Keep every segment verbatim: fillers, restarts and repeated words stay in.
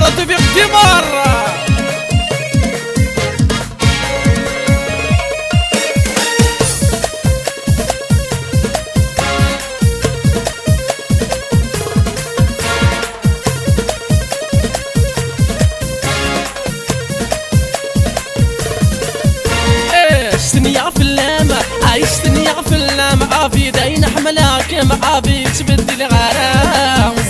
Ratu bi qdimar. Eh, stenyaɣ fell-am, ay stenyaɣ fell-am, abi dayen ḥemmleɣ-kem, abi ttbeddil ɣara.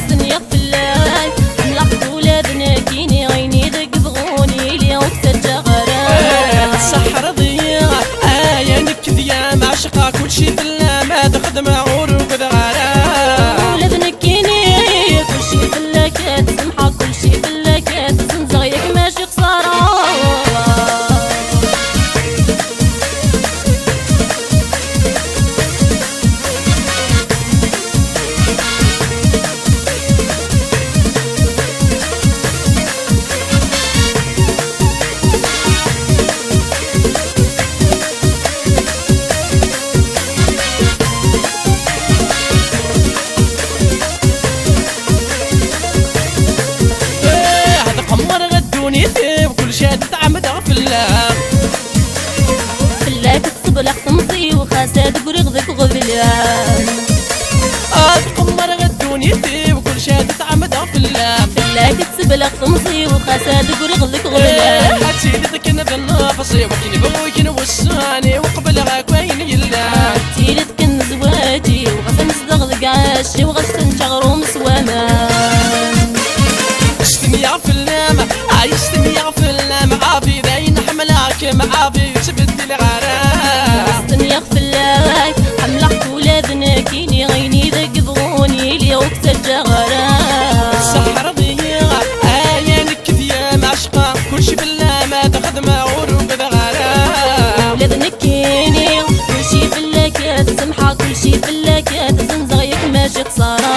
Stenyaɣ fell-ak, ḥemmleɣ-k ula d nekkini, ayen i deg bɣun yili ur k-ttaǧǧaɣ ara. Eh, tseḥḥreḍ-iyi, ay nekk d yam ɛecqa, kulci fell-am ad xedmeɣ ur ugadeɣ ara. Ula d nekkini, kulci fell-ak ad semḥeɣ, kulci fell-ak ad zzenzeɣ, yak mačči xsara. Eh, ad qemmreɣ ddunit-iw, kulci ad tɛemmdeɣ fell-am. Fell-ak tebleɣ temẓi-w, xas ad guriɣ deg uɣeblan. Ad qemmreɣ ddunit-iw, kulci ad tɛemmdeɣ fell-am. Fell-ak tebleɣ temẓi-w, xas ad guriɣ deg uɣeblan. Eh, ad tiliḍ kan d nnefs-iw, akken bɣu kan wussan-iw, qebleɣ akk ayen yellan. Ad tiliḍ kan zwaǧ-iw, ɣas ad nezdeɣ deg ɛecc-iw, ɣas ad nečč aɣrum s waman. Stenyaɣ fell-am, ay stenyaɣ fell-am, abi dayen ḥemmleɣ-kem, abi ttbeddileɣ ara. Stenyaɣ fell-ak, ḥemmleɣ-k ula d nekkini, ayen i deg bɣun yili ur k-ttaǧǧaɣ ara. Tseḥḥreḍ-iyi, ay nekk d yam ɛecqa, kulci fell-am ad xedmeɣ ur ugadeɣ ara. Ula d nekkini, kulci fell-ak ad semḥeɣ, kulci fell-ak ad zzenzeɣ, yak mačči xsara.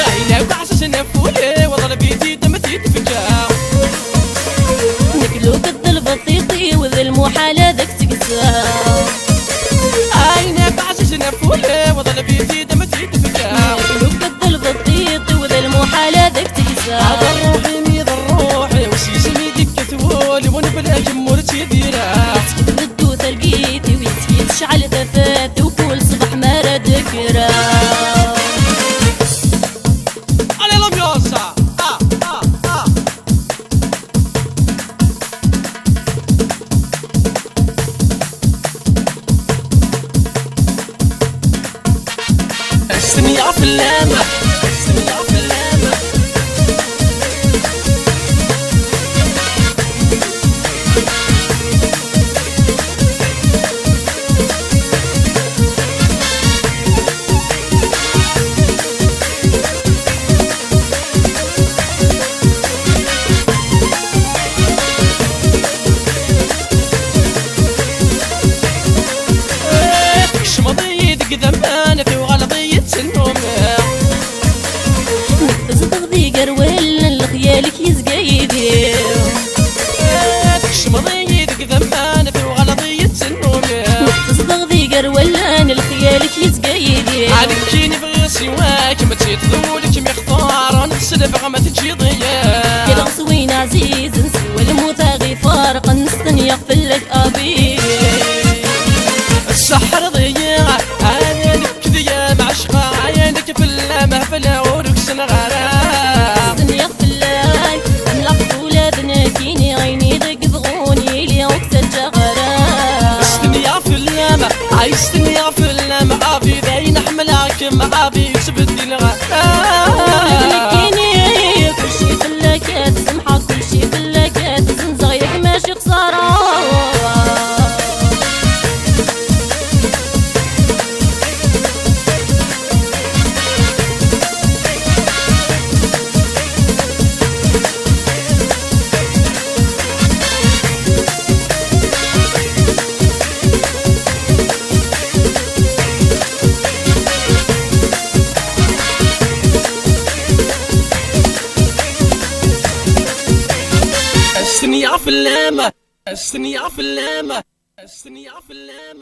Ayen akk ɛzizen ɣef wul-iw, ḍleb-it-id ma t-id-fkeɣ. Nekk lukan d lbeṭṭiṭ-iw, d lmuḥal ad ak-tt-kkseɣ. Ayen akk ɛzizen ɣef wul-iw, ḍleb-it-id ma t-id-fkeɣ. Nekk lukan d lbeṭṭiṭ-iw, d lmuḥal ad ak-tt-kkseɣ. Ad ṛṛuḥ-im i d ṛṛuḥ-iw, s yisem i d-ikkat wul-iw, nebla kemm ur ttidireɣ. Yettkel beddu talgit-iw, yettkel tecɛel tafat-iw, kul ṣṣbeḥ mi ara d-kkreɣ. Allez, l'ambiance. Ah, ah, ah. Stenyaɣ fell-am. Stenyaɣ fell-am. Tkecmeḍ-iyi deg idammen, tuɣaleḍ-iyi d tennumi. Nekk tzedɣeḍ-iyi gar wallen, lexyal-ik yezga yid-i. Tkecmeḍ-iyi deg idammen, tuɣaleḍ-iyi d tennumi. Nekk tzedɣeḍ-iyi gar wallen, lexyal-ik yezga yid-i. Ad nekkini bɣiɣ siwa-k, ma d tiṭ d wul-ik mi xtaren, selbeɣ ma teǧǧiḍ-iyi. Kkreɣ s win ɛzizen, siwa lmut aɣ-ifarqen, stenyaɣ fell-ak abi. Tesseḥreḍ-iyi, ay nekk d yam ɛecqa, ay nekk fell-am hefleɣ ur ksneɣ ara. Stenyaɣ fell-ak, ḥemmleɣ-k ula d nekkini, ayen i deg bɣun yili ur k-ttaǧǧaɣ ara. Stenyaɣ fell-am, ay stenyaɣ fell-am, abi dayen ḥemmleɣ-kem, abi ttbeddileɣ ara. Ula d nekkini, kulci fell-ak ad semḥeɣ, kulci fell-ak ad zzenzeɣ, yak mačči xsara. Stenyaɣ fell-am. Stenyaɣ fell-am. Stenyaɣ fell-am.